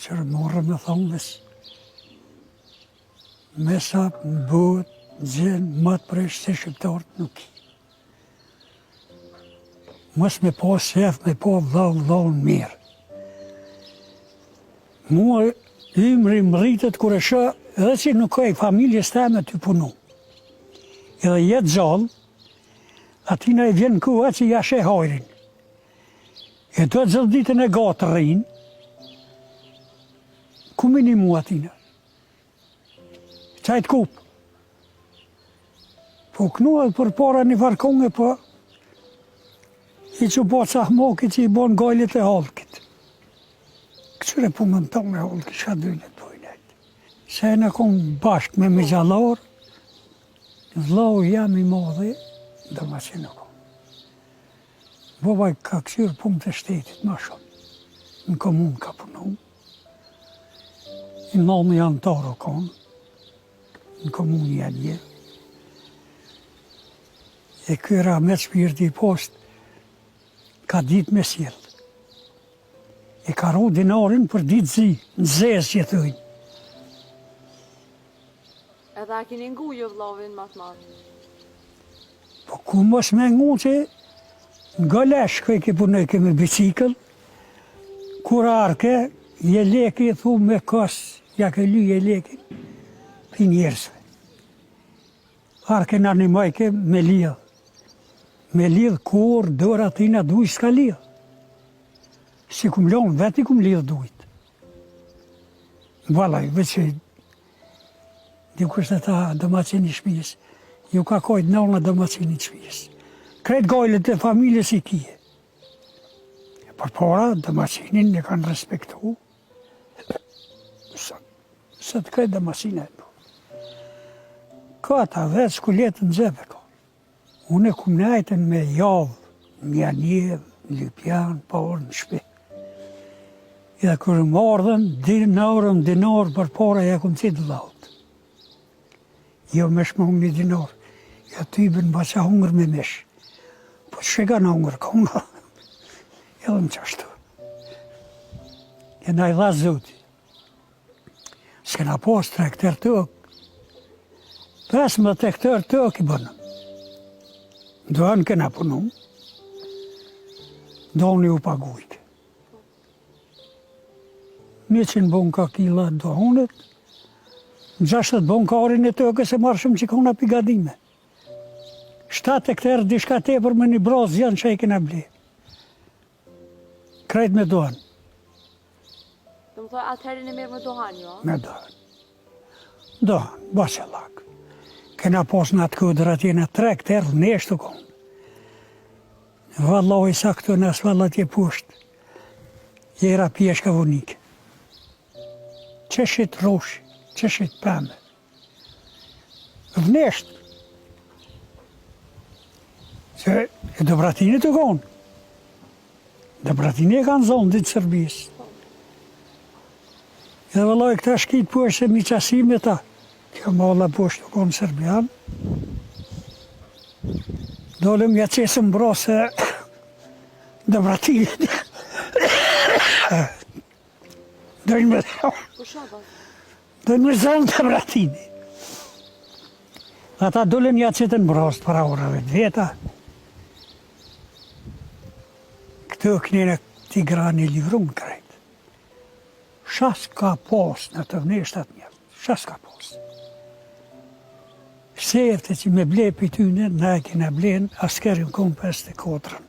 Qërë morë me thonë veç, me sa në botë, gjen më të presh se shqiptarët nuk ki. Mos me pas qef me pa vllau vllaun mirë. Mua ymri më rritet kur e shoh edhe që nuk ka i familjes teme tu punu. Edhe jetë gjallë, atina i vjen koha që ja sheh hajrin. E do gjithë ditën e gatë rrinë, ku me nimu atina? Qajt kup. Po knu edhe për para një farë konge, po i që po cahmoki që i bon gajlet e halkit. Këqyre punën tonë e halkit, shka dynë të bojnë. Se në kom bashkë me mixhallarë, vllau jem i madhi, domaqin u kon. Baba ka këqyrë punë të shtetit ma shumë. Në komunë ka punu. I mami anëtar u konë. Në komunë janë E ky rahmet shpirti i pastë, ka ditë me sjellë. E ka ru dinarin për ditë zi, në zezë që thujnë. Edhe a keni ngu ju vllavin ma të madh? Po ku mos me ngu që në Golesh shkojke punojke me bicikël, kur ardhke, jeleki thu me kos, ja ke ly jelekin, pi njerëzve. Ardhke na nimojke me lidh, me lidh kur dora tina duj s'ka lidh. S'i kum lonë, vetë i kum lidh dujt. Vallaj, veç që dikush të tha domaqini i shpisë, ju ka kojtë nona domaqini i shpisë. Krejt gajlet e familjes i kije. E përpara, domaqinin e kanë respektu, sot, sot krejt domaqina e po. Ka ta vetë shkuletën në xhep e ka. Unë e kum nejtën me javë në Janjevë, në Lipjan, pa ardhë në shpi. Edhe kur më ardhën, dinar, dinar për pare ja kum qitë vllaut. Jo me shmong një dinar, ja ty bën baqa hungër me mish. Po që ka në hungër, ka hungër. Edhe në qashtu. E na i dha Zoti. S'kena pas 3 hektar tokë. 15 hektar tokë i bënëm. Duhan kena punu. Duhani u pagujt. 100 bonka kila duhanit, 60 bonka arin e tokës e marrshëm që kona pi gadime. 7 hektar diçka tepër me një brazë janë që i kena ble. Krejt me duhan. Do më thonë, atëherë në mirë me duhan, jo? Me duhan. Duhan, baqellak. Kena pas në atë kodër atje në tre hektar, vneshtë u konë. Vallahi sa këtu në asfalt atje poshtë. Jera pjeshka vunike. Qeshit rrushi, qeshit pemë. Vnesht. Se e Dobratinit u konë. Dobratini e kanë zonë ditë Serbisë. Edhe vëllai këta shkit poshtë se mi qasi me ta. Kjo malla poshtë u konë Serbian. Dolëm ja qesëm brose Dobratinit. Dojnë me thonë. Dojnë me zonë Dobratini. Ata dolën ja qitën brast para orave të veta. Këto kënene Tigrani livrun krejt. Sha s'ka pos në të vneshtat njerë. Sha s'ka pos. Sefte që me ble për tyne, na e kena blen, askerin kom 54-ën.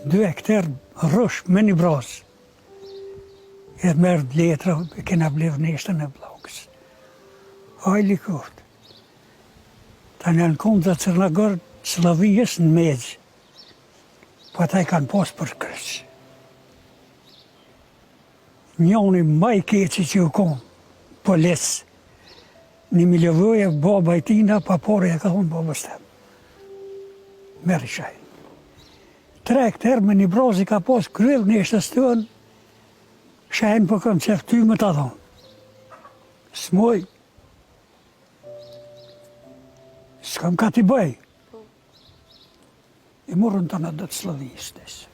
Dy hektar rrush me një brazë. E merr letra, e kena ble vneshtën e Bllokës. Aj likurt. Tani janë konë të Cërnagor, Sllovisë në Megjë. Po ata i kanë pas për kryq. Njoni ma i keqi që u konë, polic, një Milovoje, baba i tina, pa pare e ka thonë babës tem. Merri shaj. Tre hektar me një brazi ka pas kryel në eshtës tënë, shajnë po kam qef ty me ta thonë. S'moj, s'kam ka t'i bëj. I morën të në dhe të Sllovisë, desë.